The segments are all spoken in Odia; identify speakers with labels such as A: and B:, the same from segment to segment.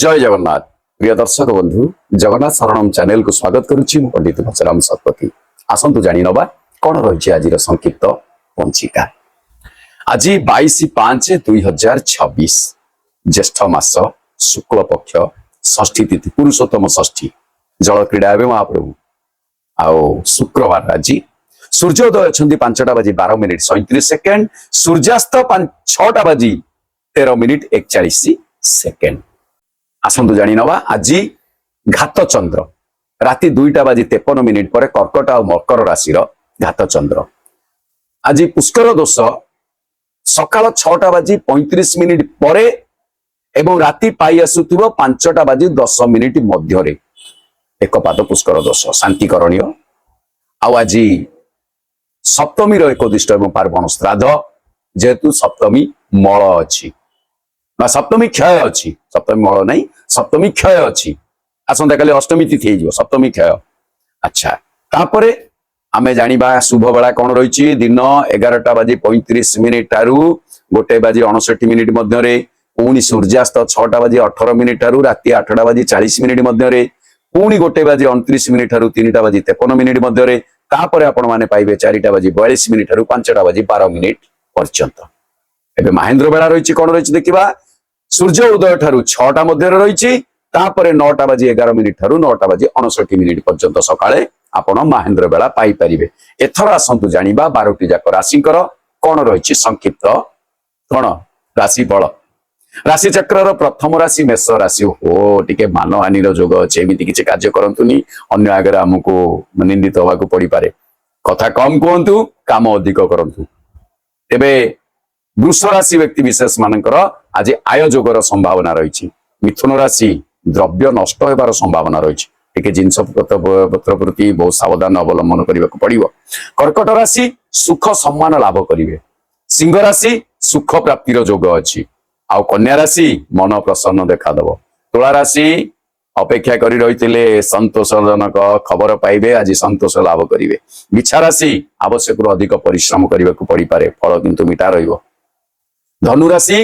A: ଜୟ ଜଗନ୍ନାଥ। ପ୍ରିୟ ଦର୍ଶକ ବନ୍ଧୁ, ଜଗନ୍ନାଥ ଶରଣମ ଚ୍ୟାନେଲକୁ ସ୍ୱାଗତ କରୁଛି ମୁଁ ପଣ୍ଡିତ ବଚରାମ ଶତପଥୀ। ଆସନ୍ତୁ ଜାଣିନବା କଣ ରହିଛି ଆଜିର ସଂକ୍ଷିପ୍ତ ପଞ୍ଜିକା। ଆଜି 22/5/2026, ଜ୍ୟେଷ୍ଠ ମାସ, ଶୁକ୍ଳ ପକ୍ଷ, ଷଷ୍ଠୀ ତିଥି, ପୁରୁଷୋତ୍ତମ ଷଷ୍ଠୀ, ଜଳ କ୍ରୀଡ଼ା ହେବେ ମହାପ୍ରଭୁ। ଆଉ ଶୁକ୍ରବାର ଆଜି ସୂର୍ଯ୍ୟୋଦୟ ଅଛନ୍ତି 5ଟା ବାଜି 12 ମିନିଟ 37 ସେକେଣ୍ଡ, ସୂର୍ଯ୍ୟାସ୍ତ 6ଟା ବାଜି 13 ମିନିଟ 41 ସେକେଣ୍ଡ। ଆସନ୍ତୁ ଜାଣିନବା ଆଜି ଘାତ ଚନ୍ଦ୍ର। ରାତି 2ଟା ବାଜି 53 ମିନିଟ ପରେ କର୍କଟ ଆଉ ମକର ରାଶିର ଘାତ ଚନ୍ଦ୍ର। ଆଜି ପୁଷ୍କର ଦୋଷ ସକାଳ 6ଟା ବାଜି 35 ମିନିଟ ପରେ ଏବଂ ରାତି ପାଇ ଆସୁଥିବ 5ଟା ବାଜି 10 ମିନିଟ ମଧ୍ୟରେ ଏକ ପାଦ ପୁଷ୍କର ଦୋଷ, ଶାନ୍ତିକରଣୀୟ। ଆଉ ଆଜି ସପ୍ତମୀର ଏକୋଦିଷ୍ଟ ଏବଂ ପାର୍ବଣ ଶ୍ରାଦ୍ଧ। ଯେହେତୁ ସପ୍ତମୀ ମଳ ଅଛି ବା ସପ୍ତମୀ କ୍ଷୟ ଅଛି, ସପ୍ତମୀ ମଳ ନାହିଁ, ସପ୍ତମୀ କ୍ଷୟ ଅଛି। ଆସନ୍ତାକାଲି ଅଷ୍ଟମୀ ତିଥି ହେଇଯିବ ସପ୍ତମୀ କ୍ଷୟ। ଆଚ୍ଛା, ତାପରେ ଆମେ ଜାଣିବା ଶୁଭ ବେଳା କଣ ରହିଛି। ଦିନ 11ଟା ବାଜି 35 ମିନିଟ ଠାରୁ 1 ବାଜି 59 ମିନିଟ ମଧ୍ୟରେ, ପୁଣି ସୂର୍ଯ୍ୟାସ୍ତ 6ଟା ବାଜି 18 ମିନିଟ ଠାରୁ ରାତି 8ଟା ବାଜି 40 ମିନିଟ ମଧ୍ୟରେ, ପୁଣି 1 ବାଜି 29 ମିନିଟ ଠାରୁ 3ଟା ବାଜି 53 ମିନିଟ ମଧ୍ୟରେ। ତାପରେ ଆପଣ ମାନେ ପାଇବେ 4ଟା ବାଜି 42 ମିନିଟ ଠାରୁ 5ଟା ବାଜି 12 ମିନିଟ ପର୍ଯ୍ୟନ୍ତ। ଏବେ ମାହେନ୍ଦ୍ର ବେଳା ରହିଛି, କଣ ରହିଛି ଦେଖିବା। ସୂର୍ଯ୍ୟ ଉଦୟ ଠାରୁ 6ଟା ମଧ୍ୟରେ ରହିଛି। ତାପରେ 9ଟା ବାଜି 11 ମିନିଟ ଠାରୁ 9ଟା ବାଜି 59 ମିନିଟ ପର୍ଯ୍ୟନ୍ତ ସକାଳେ ଆପଣ ମାହେନ୍ଦ୍ର ବେଳା ପାଇପାରିବେ। ଏଥର ଆସନ୍ତୁ ଜାଣିବା 12ଟି ଯାକ ରାଶିଙ୍କର କଣ ରହିଛି ସଂକ୍ଷିପ୍ତ କଣ ରାଶି ଫଳ। ରାଶି ଚକ୍ରର ପ୍ରଥମ ରାଶି ମେଷ ରାଶି। ଓ ଟିକେ ମାନହାନିର ଯୋଗ ଅଛି। ଏମିତି କିଛି କାର୍ଯ୍ୟ କରନ୍ତୁନି, ଅନ୍ୟ ଆଗରେ ଆମକୁ ନିନ୍ଦିତ ହବାକୁ ପଡିପାରେ। କଥା କମ କୁହନ୍ତୁ, କାମ ଅଧିକ କରନ୍ତୁ। ତେବେ ବୃଷ ରାଶି ବ୍ୟକ୍ତି ବିଶେଷ ମାନଙ୍କର ଆଜି ଆୟ ଯୋଗର ସମ୍ଭାବନା ରହିଛି। ମିଥୁନ ରାଶି, ଦ୍ରବ୍ୟ ନଷ୍ଟ ହେବାର ସମ୍ଭାବନା ରହିଛି। ଟିକେ ଜିନିଷ ପତ୍ର ପ୍ରତି ବହୁତ ସାବଧାନ ଅବଲମ୍ବନ କରିବାକୁ ପଡିବ। କର୍କଟ ରାଶି, ସୁଖ ସମ୍ମାନ ଲାଭ କରିବେ। ସିଂହ ରାଶି, ସୁଖ ପ୍ରାପ୍ତିର ଯୋଗ ଅଛି। ଆଉ କନ୍ୟା ରାଶି, ମନ ପ୍ରସନ୍ନ ଦେଖାଦବ। ତୁଳା ରାଶି, ଅପେକ୍ଷା କରି ରହିଥିଲେ ସନ୍ତୋଷଜନକ ଖବର ପାଇବେ, ଆଜି ସନ୍ତୋଷ ଲାଭ କରିବେ। ବିଛା ରାଶି, ଆବଶ୍ୟକରୁ ଅଧିକ ପରିଶ୍ରମ କରିବାକୁ ପଡିପାରେ, ଫଳ କିନ୍ତୁ ମିଠା ରହିବ। ଧନୁ ରାଶି,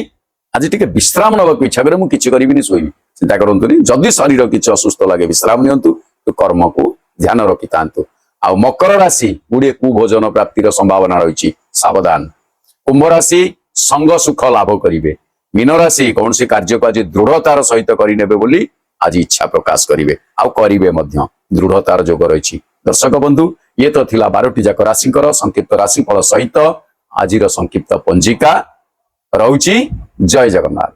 A: ଆଜି ଟିକେ ବିଶ୍ରାମ ନେବାକୁ ଇଚ୍ଛା କରେ, ମୁଁ କିଛି କରିବିନି, ଶୋଇବି। ଚିନ୍ତା କରନ୍ତୁନି, ଯଦି ଶରୀର କିଛି ଅସୁସ୍ଥ ଲାଗେ ବିଶ୍ରାମ ନିଅନ୍ତୁ, କର୍ମକୁ ଧ୍ୟାନ ରଖିଥାନ୍ତୁ। ଆଉ ମକର ରାଶି, ଗୁଡିଏ କୁଭୋଜନ ପ୍ରାପ୍ତିର ସମ୍ଭାବନା ରହିଛି, ସାବଧାନ। କୁମ୍ଭ ରାଶି, ସଙ୍ଗ ସୁଖ ଲାଭ କରିବେ। ମୀନ ରାଶି, କୌଣସି କାର୍ଯ୍ୟକୁ ଆଜି ଦୃଢତାର ସହିତ କରିନେବେ ବୋଲି ଆଜି ଇଚ୍ଛା ପ୍ରକାଶ କରିବେ ଆଉ କରିବେ ମଧ୍ୟ, ଦୃଢତାର ଯୋଗ ରହିଛି। ଦର୍ଶକ ବନ୍ଧୁ, ଇଏ ତ ଥିଲା 12ଟି ଯାକ ରାଶିଙ୍କର ସଂକ୍ଷିପ୍ତ ରାଶିଫଳ ସହିତ ଆଜିର ସଂକ୍ଷିପ୍ତ ପଞ୍ଜିକା ରହୁଛି। ଜୟ ଜଗନ୍ନାଥ।